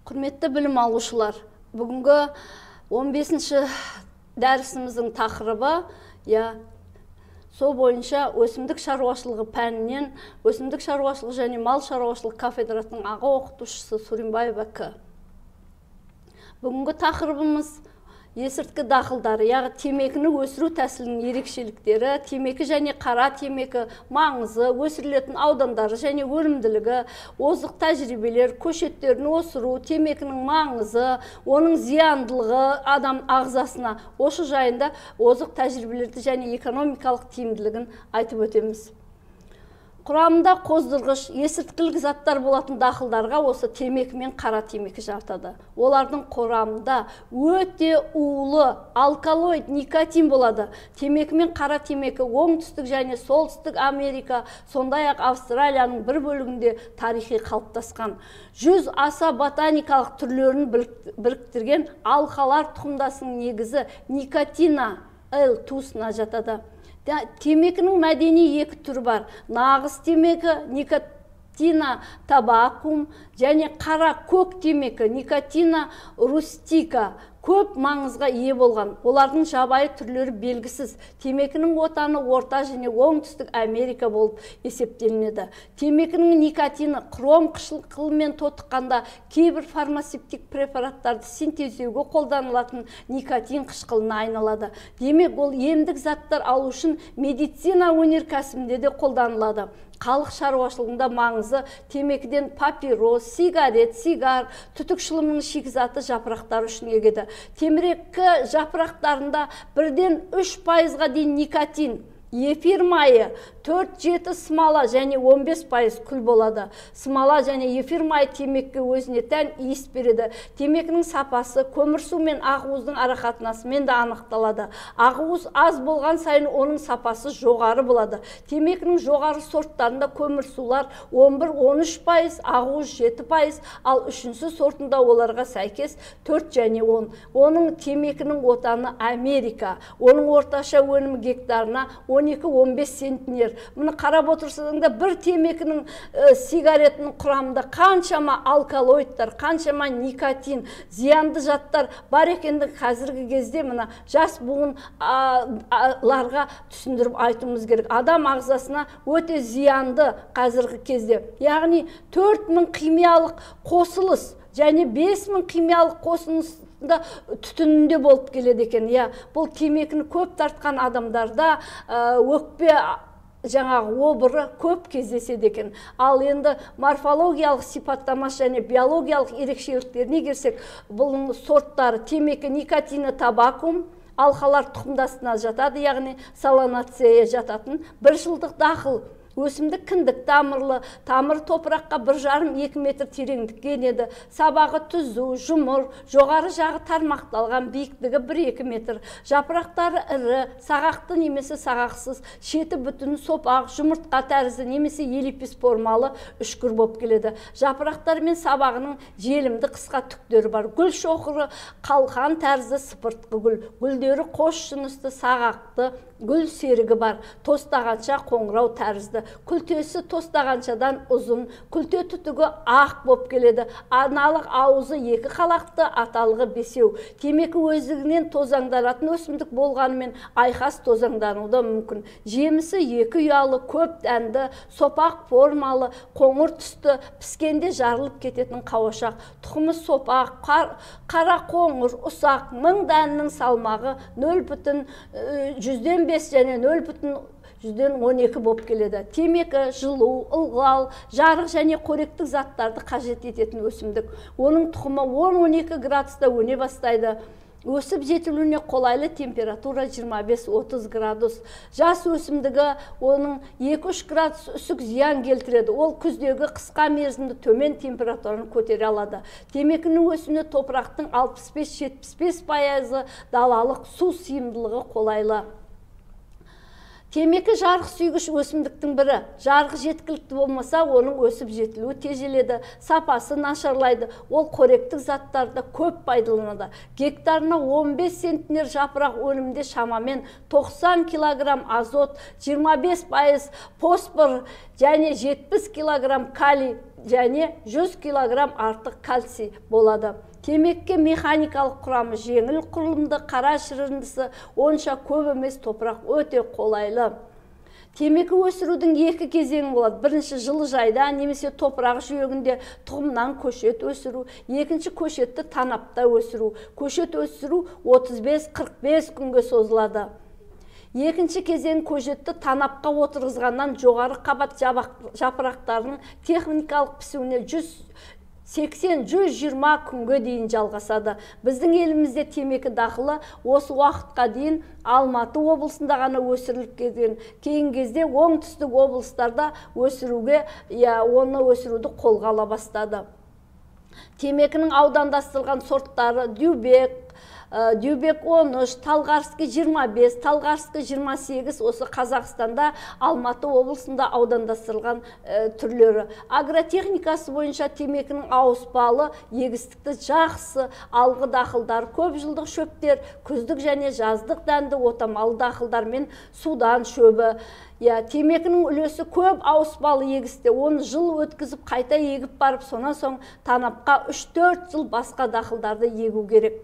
Құрметті білім алушылар, бүгінгі 15-ші дәрісіміздің тақырыбы, сол бойынша өсімдік шаруашылығы пәнінен өсімдік шаруашылығы және мал шаруашылығы кафедрасының аға оқытушысы Суринбаева К. Бүгінгі тақырыбымыз есірткі дақылдары, яғни темекіні өсіру тәсілінің ерекшеліктері, темекі және қара темекі маңызы, өсірілетін аудандары және өнімділігі, озық тәжірибелер, көшеттерін өсіру, темекінің маңызы, оның зияндылығы адам ағзасына, осы жайында озық тәжірибелерді және экономикалық тиімділігін айтып өтеміз. Құрамында қоздырғыш, есірткілік заттар болатын дақылдарға осы темекі мен қара темекі жатады. Олардың құрамында өте улы алкалоид никотин болады. Темекі мен қара темекі оңтүстік және солтүстік Америка, сондай-ақ Австралияның бір бөлігінде тарихи қалыптасқан. 100 аса ботаникалық түрлерін біріктірген алқалар тұқымдасының негізі никотина Л туысына жатады. Темекінің мәдени екі түрі бар. Нағыз темекі, никотина табакум, және қара көк темекі, никотина рустика көп маңызға ие болған. Олардың жабайы түрлері белгісіз. Темекінің отаны Орта және Оңтүстік Америка болып есептелінеді. Темекінің никотині хром қышқылымен тотыққанда кейбір фармацевтик препараттарды синтездеуге қолданылатын никотин қышқылына айналады. Демек, ол емдік заттар алу үшін медицина өнеркәсібінде де қолданылады. Халық шаруашылығында маңызы темекіден папирос, сигарет, сигар, түтік шылымның шикізаты жапырақтары үшін егеді. Темекі жапырақтарында 1-3%-ға дейін никотин, эфир майы, 4-7 смола және 15% күл болады. Смола және эфир майы темекіге өзіне тән иіс береді. Темекінің сапасы көмірсу мен ақуыздың арақатынасымен де анықталады. Ақуыз аз болған сайын оның сапасы жоғары болады. Темекінің жоғары сорттарында көмірсулар 11-13%, ақуыз 7%, ал үшінші сортында оларға сәйкес 4 және 10. Оның темекінің отаны Америка. Оның орташа өнімі гектарына 12-15 центнер. Мұны қарап отырсаң да бір темекінің сигаретінің құрамында қаншама алкалоидтар, қаншама никотин, зиянды заттар бар екендігін қазіргі кезде мына жас буынларға түсіндіріп айтуымыз керек. Адам ағзасына өте зиянды қазіргі кезде. Яғни 4000 химиялық қосылыс және 5000 химиялық қосылыс түтінінде болып келеді екен. Бұл темекіні көп тартқан адамдарда өкпе жаңағы обыры көп кездеседі екен. Ал енді морфологиялық сипаттамасы және биологиялық ерекшеліктеріне келсек, бұның сорттары темекі никотина табакум, алқалар тұқымдасына жатады, яғни соланацея жататын бір жылдық дақыл. Өсімдік кіндік тамырлы, тамыр топыраққа 1,5-2 метр тереңдікке енеді. Сабағы түзу, жұмыр, жоғары жағы тармақталған, биіктігі 1-2 метр. Жапырақтары ірі, сағақты немесе сағақсыз, шеті бүтін, сопақ, жұмыртқа тәрізді немесе елипис формалы үшкір болып келеді. Жапырақтары мен сабағының желімді қысқа түктері бар. Гүл шоғыры қалқан тәрізді сыпыртқы гүл. Гүлдері қос жынысты, сағақты, гүл серігі бар. Тостағанша қоңырау тәрізді. Күлтесі тостағаншадан ұзын, күлте түтігі ақ боп келеді. Аналық ауызы 2 қалақты, аталығы 5. Темекі өздігінен тозаңданатын өсімдік болғанымен айқас тозаңдануы да мүмкін. Жемісі 2 ұялы, көп дәнді, сопақ формалы, қоңыр түсті, піскенде жарылып кететін қауашақ. Тұқымы сопақ, қара қоңыр, ұсақ, 1000 дәннің салмағы 0,5 және 0,12 болып келеді. Темекі жылу, ылғал, жарық және қоректік заттарды қажет ететін өсімдік. Оның тұқымы 10-12 градуста өне бастайды. Өсіп жетілуіне қолайлы температура 25-30 градус. Жас өсімдігі оның 2-3 градус үсік зиян келтіреді. Ол күздегі қысқа мерзімді төмен температураны көтере алады. Темекінің өсіміне топырақтың 65-75% далалық су сыйымдылығы қолайлы. Темекі жарық сүйгіш өсімдіктің бірі. Жарық жеткілікті болмаса, оның өсіп жетілуі тежеледі, сапасы нашарлайды. Ол қоректік заттарды көп пайдаланады. Гектарына 15 центнер жапырақ өнімде шамамен 90 килограмм азот, 25% фосфор және 70 килограмм калий және 100 килограмм артық кальций болады. Темекке механикалық құрамы жеңіл құрылымды, қара шіріндісі онша көп емес топырақ өте қолайлы. Темекі өсірудің екі кезеңі болады. Бірінші жылыжайда немесе топырақ жүйегінде тұқымнан көшет өсіру, екінші көшетті танапта өсіру. Көшет өсіру 35-45 күнге созылады. Екінші кезең көшетті танапқа отырғызғаннан жоғары қабат жапырақтарының техникалық пісуіне 180-120 күнге дейін жалғасады. Біздің елімізде темекі дақылы осы уақытқа дейін Алматы облысында ғана өсіріліп келген. Кейінгі кезде оңтүстік облыстарда өсіруге, оны өсіруді қолға ала бастады. Темекінің аудандастырылған сорттары Дюбек, Дюбек 13, Талгарский 25, Талгарский 28 осы Қазақстанда Алматы облысында аудандастырылған түрлері. Агротехникасы бойынша темекінің ауыспалы егістікті жақсы алғы дақылдар, көп жылдық шөптер, күздік және жаздық дәнді отамалы дақылдар мен судан шөбі. Темекінің үлесі көп ауыспалы егісте, оны жыл өткізіп қайта егіп барып, сонан соң танапқа 3-4 жыл басқа дақылдарды егу керек.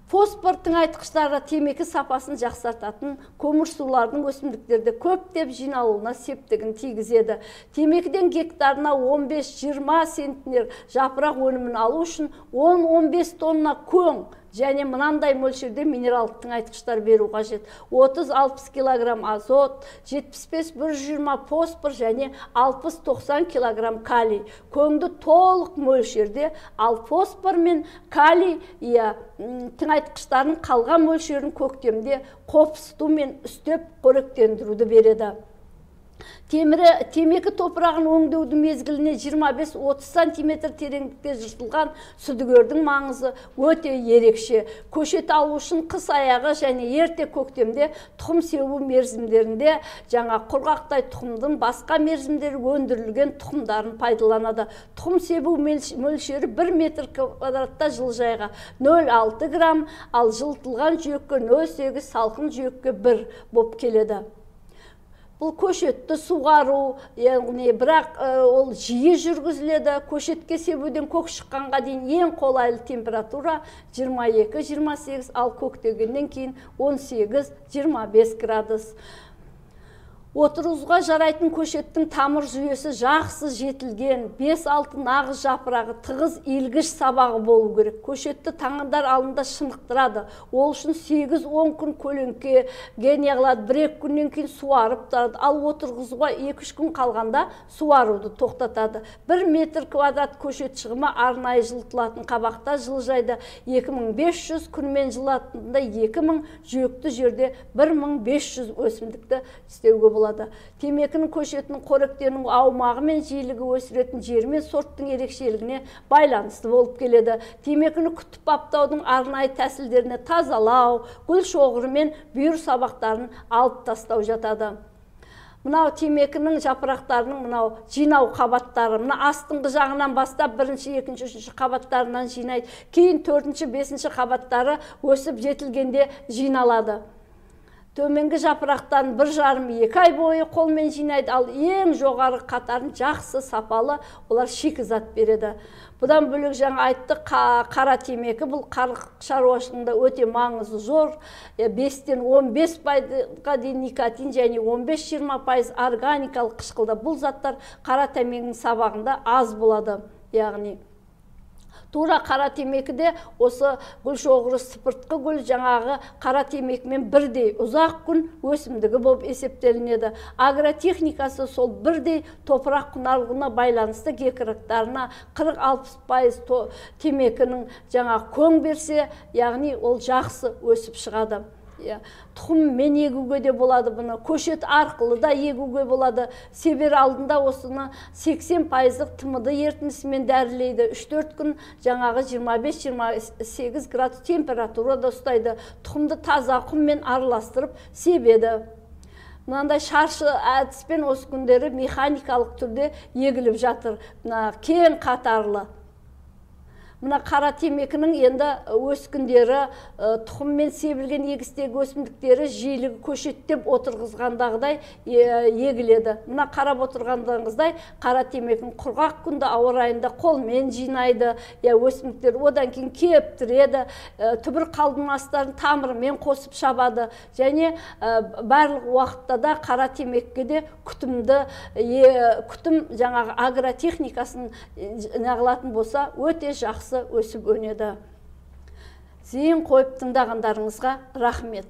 Фосфор тыңайтқыштары темекі сапасын жақсартатын көмірсулардың өсімдіктерде көптеп жиналуына септігін тигізеді. Темекіден гектарына 15-20 центнер жапырақ өнімін алу үшін 10-15 тонна көң және мынандай мөлшерде минералдық тыңайтқыштар беру қажет. 30-60 килограмм азот, 75-120 фосфор және 60-90 килограмм калий. Көңді толық мөлшерде, ал фосфор мен калий тыңайтқыштардың қалған мөлшерін көктемде қопсыту мен үстеп қоректендіруді береді. Темекі топырағын өңдеудің мезгіліне 25-30 сантиметр тереңдікте жыртылған сүдігердің маңызы өте ерекше. Көшет алу үшін қыс аяғы және ерте көктемде тұқым себу мерзімдерінде жаңа құрғақтай тұқымдың басқа мерзімдері өндірілген тұқымдарын пайдаланады. Тұқым себу мөлшері 1 метр квадратта жылыжайға 0,6 грамм, ал жылытылған жүйекке 0,8, салқын жүйекке 1 боп келеді. Бұл көшетті суғару, яғни бірақ ол жиі жүргізіледі. Көшетке себуден көк шыққанға дейін ең қолайлы температура 22-28, ал көктегеннен кейін 18-25 градус. Отырғызуға жарайтын көшеттің тамыр жүйесі жақсы жетілген, 5-6 нағыз жапырағы, тығыз иілгіш сабағы болу керек. Көшетті таңдар алдында шынықтырады. Ол үшін 8-10 күн көлеңкеге неғылады, 1-2 күннен кейін суарып тұрады. Ал отырғызуға 2-3 күн қалғанда суаруды тоқтатады. 1 метр квадрат көшет шығымы арнайы жылытылатын қабақта жылыжайда 2500, күнмен жылатында 2000, жүйекті жерде 1500 өсімдікті істеуге болады. Темекінің көшетінің қоректену аумағы мен жиілігі өсіретін жері мен сорттың ерекшелігіне байланысты болып келеді. Темекіні күтіп баптаудың арнайы тәсілдеріне тазалау, гүл шоғыры мен бүйір сабақтарын алып тастау жатады. Мынау темекінің жапырақтарының мынау жинау қабаттары, мына астыңғы жағынан бастап бірінші, екінші, үшінші қабаттарынан жинайды. Кейін төртінші, бесінші қабаттары өсіп жетілгенде жиналады. Төменгі жапырақтан 1,5-2 ай бойы қолмен жинайды, ал ең жоғары қатарын жақсы сапалы олар шикізат береді. Бұдан бөлек жаңа айттық, қара темекі бұл халық шаруашылығында өте маңызы зор. 5-тен 15%-ға дейін никотин және 15-20% органикалық қышқылда. Бұл заттар қара темекінің сабағында аз болады, яғни тура қара темекіде осы гүл шоғыры сыпыртқы гүл жаңағы қара темекімен бірдей ұзақ күн өсімдігі болып есептелінеді. Агротехникасы сол бірдей топырақ құнарлығына байланысты гектарына 40-60% темекінің жаңағы көң берсе, яғни ол жақсы өсіп шығады. Тұқыммен егуге де болады бұны, көшет арқылы да егуге болады. Себер алдында осыны 80%-лық тмд ерітіндісімен дәрілейді. 3-4 күн жаңағы 25-28 градус температурада ұстайды. Тұқымды таза құммен араластырып себеді. Мынандай шаршы әдіспен осы күндері механикалық түрде егіліп жатыр. Мына кең қатарлы. Мына қара темекінің енді өскіндері, тұқыммен себілген егістегі өсімдіктері жиілігі көшеттеп отырғызғандағыдай егіледі. Мына қарап отырғандарыңыздай, қара темекінің құрғақ күнді ауа райында қолмен жинайды, өсімдіктер одан кейін кептіреді, түбір қалдымастарын тамырымен қосып шабады. Және барлық уақытта да қара темекке де күтімді, күтім жаңағы агротехникасын неғылатын болса, өте жақсы өсіп өнеді. Зейін қойып тыңдағандарыңызға рахмет.